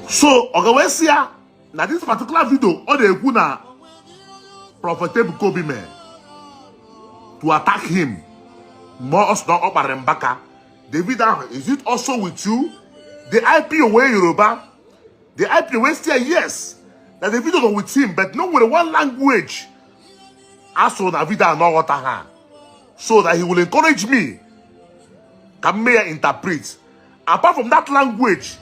So ọga wee sị ya na this particular video ọ na-ekwu na Prophet Ebuka Obi mere to attack him mgbe ọ sị na ọ kparịrị Mbaka, the video ahụ, is it also with you? The IPO wee Yoruba, the IPO wee sị ya yes, na the video nọ with him, but no nwere one language asụrụ na video a na ọghọta ha, so that he will encourage me ka m mee ya interpret. Apart from that language,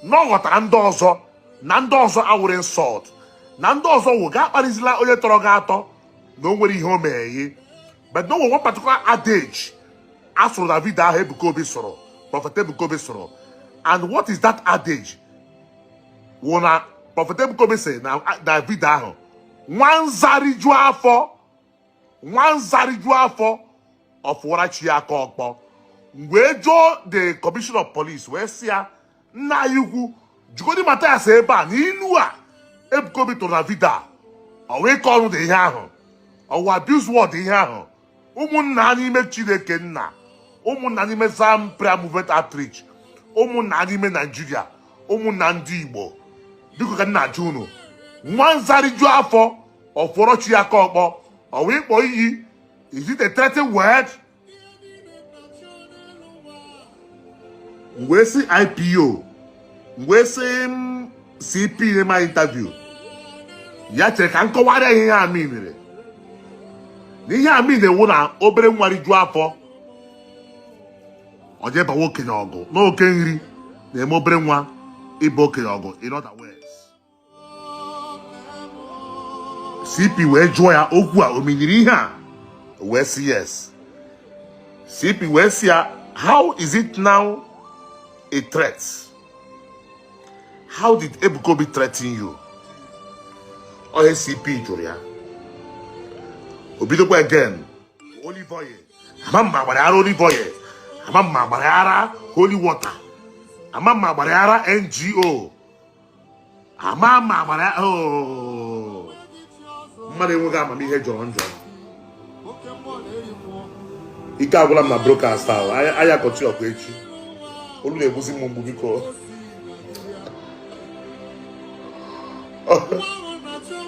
na ọ ghọtara ndị ọzọ, na ndị ọzọ awụrụ insult, na ndị ọzọ wụ ga akparịzila onye tọrọ gị atọ, na o nwere ihe o meghe, but no nwere one particular adage asụrụ na video ahụ Ebuka Obi sụrụ, Prophet Ebuka Obi sụrụ. And what is that adage? Wụ na Prophet Ebuka Obi sị na video ahụ, nwa nzariju afọ, nwa nzariju afọ, ọfụwara chi ya aka ọkpọ. Wee jụọ the commissioner of police, wee sị ya, nna anyị ukwu, jugodi Mathias ebe a na ilu a Ebuka Obi tụrụ na video a, ọ wee kọ ọnụ dị ihe ahụ, ọwụ abuse word ihe ahụ? Ụmụnna n'ime Chineke nna, ụmụnna n'ime Zion Prayer Movement Outreach, ụmụnna n'ime Naijiria, ụmụnna ndị Igbo, biko ka nna ajụ unu, nwa nzariju afọ ọfọrọ chi aka ọkpọ, ọ wee kpọọ iyi? Is it a threatening word? M wee sị IPO, m wee sị m CP na interview ya chere ka m kọwara ya ihe a mere, na ihe a na-ewu na obere nwa rijuo afọ, ọ jee bawa okenye ọgụ, na oke nri na-eme obere nwa ịba okenye ọgụ. In other words, CP wee jụọ ya okwu a, o menyere ihe a, wee sị yes. CP wee sị ya, how is it now a threat? How did Ebuka Obi threaten you? Onye CP jụrụ ya, o bidokwa again, olive oil, ama mma gbara ara olive oil, ama mma gbara ara holy water, ama mma gbara ara NGO, ama mma gbara. Oh, mmadụ enweghị amamihe jọrọ njọ. Ike agwụla m na broadcast ahụ. Anya kọchi ọkwa echi. Olu na-egbuzi m mgbu, biko.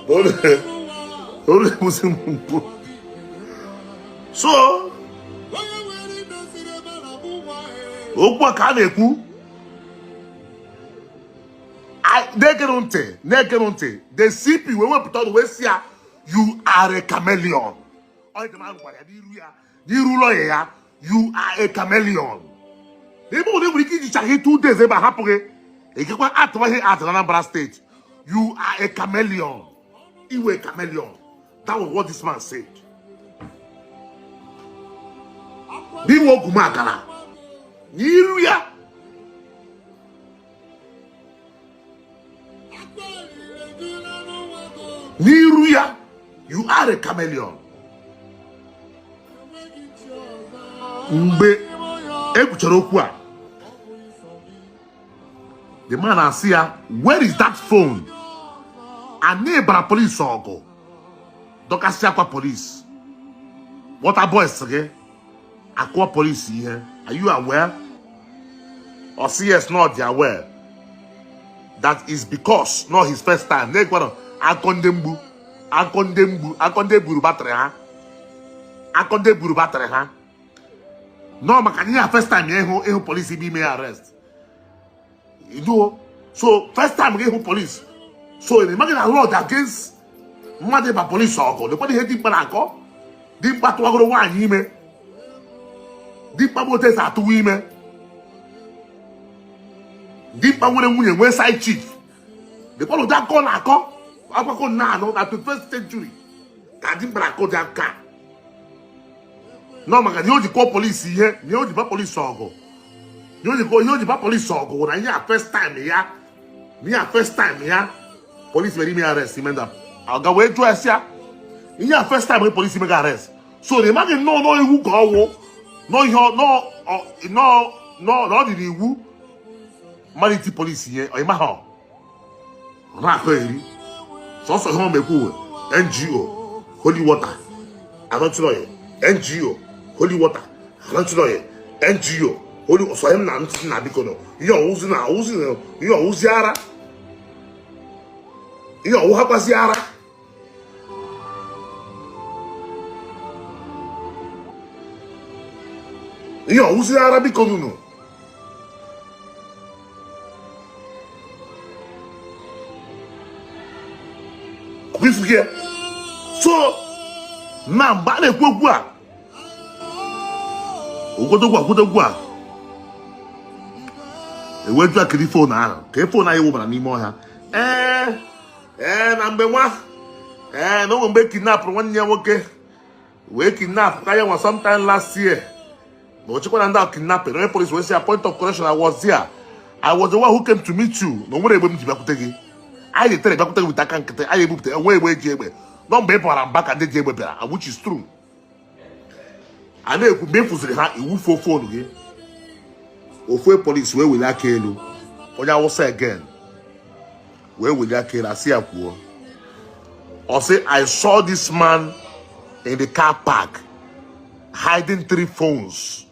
Olu na-egbuzi m mgbu. So okwu a ka a na-ekwu, na-egerụ ntị, na-egerụ ntị. The CP wee wepụta ọnụ wee sị ya, "You are a chameleon." Onye dị mmadụ gwara ya n'iru ya, n'iru lọya ya, "You are a chameleon." N'ebe ụlọ nwere ike ijicha gị 2 days ebe a hapụ gị, ekekwa atụwa ihe atụ na Anambra State. "You are a chameleon." Iwe chameleon. That was what this man said. N'inwe ogwumagala n'iru ya. N'iru ya, "You are a chameleon." Mgbe e kwuchara okwu a, The man asị ya, where is that phone? Anyị bara polisi ọgụ, dọkasị akwa polisi, water boys gị akụọ polisi ihe. Are you aware? Ọ sị yes, na ọ dị aware. That is because not his first time. Na-ekwara akọ ndị mgbu, akọ ndị mgbu, akọ ndị buru batrị ha, akọ ndị buru batrị ha. No, maka ihe a first time ya ịhụ polisi bụ ime ya arrest. You know, so first time gị ịhụ polisi. So ị maghị na law against mmadụ ịba polisi ọgụ. Lekwana ihe dimkpa na-akọ. Dimkpa tụwagoro nwaanyị ime. Dimkpa bụ otu esi atụwa ime. Dimkpa nwere nwunye, nwee side chick. Lekwana ụdị akọ na-akọ akwakọ na-anụ na 21st century ka dimkpa na-akọ dị aka nọ. Maka na ihe o ji kụọ polisi ihe, na ihe o ji ba polisi ọgụ, ihe o ji ba polisi ọgụ na ihe a first time ya, na ihe a first time ya polisi mere ime arrest. Ime nda ọga wee jụọ ya sị ya, ihe a first time polisi mega arrest, so na ị maghị nnọọ nọọ iwu ka ọ wụ nọọ ihe nọọ nọọ nọọ na ọ dị n'iwu mmadụ iti polisi ihe. Ọ ịmaghị ọ na-akọ eri sọsọ ihe ọ mekwu. NGO holy water anointing oil, NGO holy water anointing oil, NGO holy sọ m na ntị na biko nọ ihe ọwụzi na ọwụzi na ihe ọwụzi ara, ihe ọwụ hakwazi ara, ihe ọwụzi ara, biko nụnụ. Ifugie so na mgbe a na-ekwu okwu a, okwotokwu akwotokwu a eweju akiri phone ahụ ka phone anyị wụbara n'ime ọhịa. Ee, na mgbe nwa ee na onwe mgbe kidnapụrụ nwanne ya nwoke, wee kidnap ka ya nwa sometime last year, na ochekwa na ndị ahụ kidnapping. Onye police wee sị ya, point of correction, I was there, I was the one who came to meet you. Na onwere egbe m ji bịakwute gị. Anyị letere bịakwute gị with aka nkịtị. Anyị ebupụta onwe egbe eji egbe nọ mgbe ị bara mba ka ndị ji egbe bịara, which is true. A na-ekwu mgbe ị fụziri ha iwufuo phone gị. Ofu polisi wee weli aka elu, onye Awụsa again, wee weli aka elu, asị ya kwuo. Ọ sị, I saw this man in the car park hiding three phones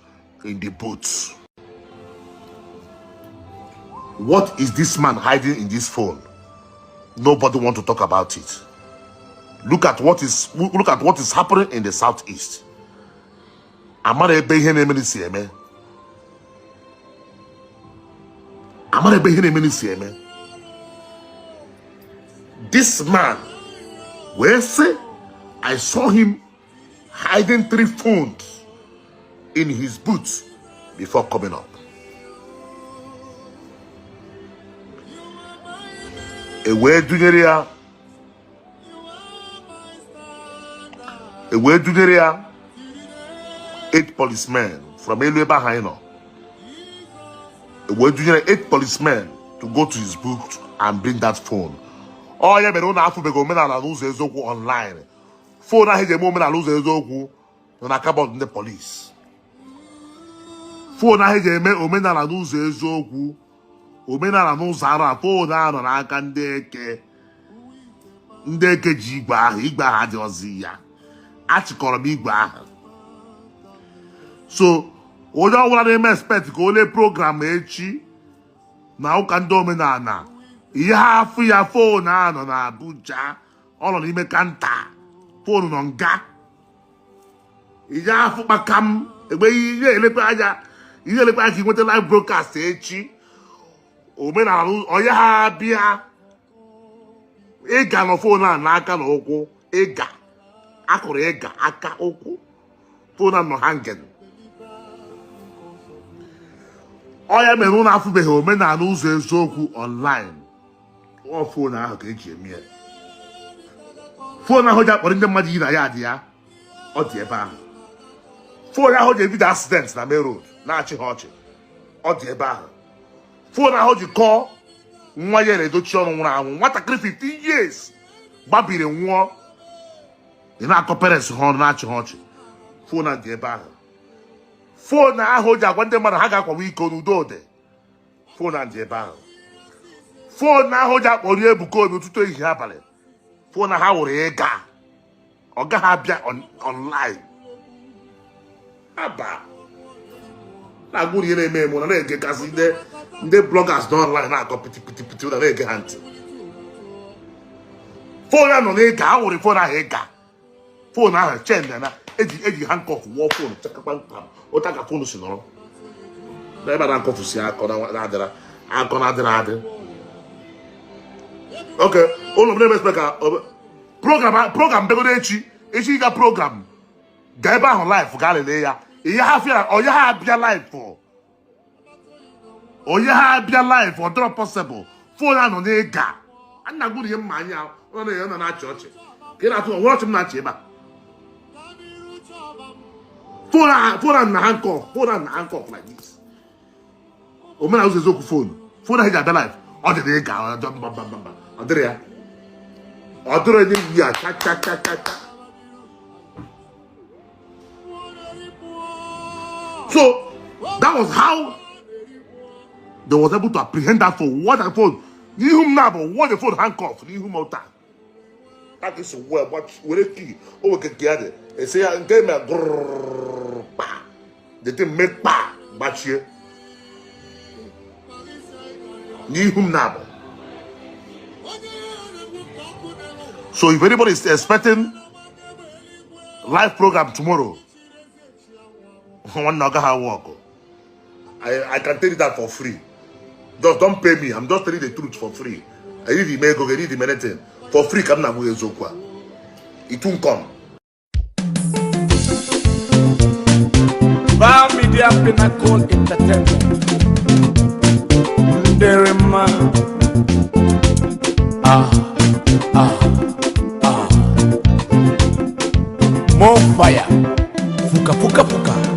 in the boot. What is this man hiding in this phone? Nobody want to talk about it. Look at what is happening in the southeast. Amara ebe ihe na-eme si eme, amara ebe ihe na-eme si eme. This man wee sị, I saw him hiding three phones in his boot before coming up. E wee dunyere ya, e wee dunyere ya eight policemen from elu ebe ahụ anyị nọ. E wee dunyere eight policemen to go to his boot and bring that phone. Ọ ya mere ụnụ afụbeghị omenala n'ụzọ eziokwu online. Phone ahụ eji eme omenala ụzọ eziokwu nọ na cupboard ndị polisi. Phone ahụ eji eme omenala n'ụzọ eziokwu, omenala n'ụzọ arụ, phone ahụ nọ n'aka ndị eke. Ndị eke ji igwe ahụ. Igwe ahụ adịghịzi ya. Achịkọrọ m igwe ahụ. So onye ọbụla na-eme expect ka o lee program echi na ụka ndị omenala, ihe afụ ya, phone ahụ nọ na Abuja. Ọ nọ n'ime counter. Phone nọ nga ihe afụ kpakam egbe. Ihe elekwa anya, ihe elekwa anya ka ị nweta live broadcast echi omenala onye ha bịa ịga nọ phone a n'aka na ụkwụ ịga akụrụ ịga aka ụkwụ. Phone a nọ hanging. Ọ ya mere ụnụ afụbeghị omenala ụzọ eziokwu online. Ọ phone ahụ ka eji eme ya. Phone ahụ ji akpọrọ ndị mmadụ yi na ya dị ya, ọ dị ebe ahụ. Phone ahụ ji ebido accident na main road na-achị ha ọchị, ọ dị ebe ahụ. Phone ahụ ji kọọ nwa ya na-edochi ọnụ nwụrụ anwụ, nwatakịrị 15 years gbabiri nwụọ, ị na-akọ parents ha ọnụ na-achị ha ọchị, phone a dị ebe ahụ. Phone ahụ ji agwa ndị mmadụ ha ga-akwawa iko n'udo dị, phone a dị ebe ahụ. Phone ahụ ji akpọrọ Ebuka Obi ụtụtụ, ehihie, abalị, phone ha wụrụ ịga, ọ gaghị abịa online. Aba na-agwụrụ ihe na-eme eme na na-egegasị ndị bloggers na online na-akọ piti piti piti na na-ege ha ntị. Phone ahụ nọ n'ịga, awụrụ phone ahụ ịga, phone ahụ chain na eji handcuff wụọ phone chakakpa ntam ụta ka phone si nọrọ n'ebe na handcuff si akọ na-adịra akọ na-adịra adị. Ok, ụlọ m na-emesịkwa ka program begodo echi echi ịga program gaa ebe ahụ live, gaa lelee ya. Ihe ha fịa, onye ha abịa live, onye ha abịa live, ọ dịrọ possible. Phone ahụ nọ n'ịga nna gwuru ihe mma anya ọ na ọ na-achị ọchị ka ị na-atụ onwe ọchị m na-achị ebe a. Phone ahụ na handcuff, phone ahụ na handcuff like this. Omenala ụzọ eziokwu, phone ahụ eji abịa live, ọ dị n'ịga, ọ dị mba mba mba mba, ọ dịrị ya, ọ dịrị onye yi ya cha cha cha cha cha. So that was how they was able to apprehend that phone. What that phone n'ihu m na-abụ, what the phone handcuff n'ihu m taa. That is well, but were key o nwere nke ya dị ese ya nke mere grrrr kpa, the thing make kpa gbachie n'ihu m na-abụ. So if anybody is expecting live program tomorrow, nwanne, ọ gaghị awụ ọgụ. I can tell you that for free. Just don't pay me. I'm just telling the truth for free. I need ime ego, I need ime anything. For free ka m na-agwa gị eziokwu a. It won't come. Bar Media Pinnacle Entertainment. Nderema. Ah, ah, ah. More fire. Fuka, fuka, fuka.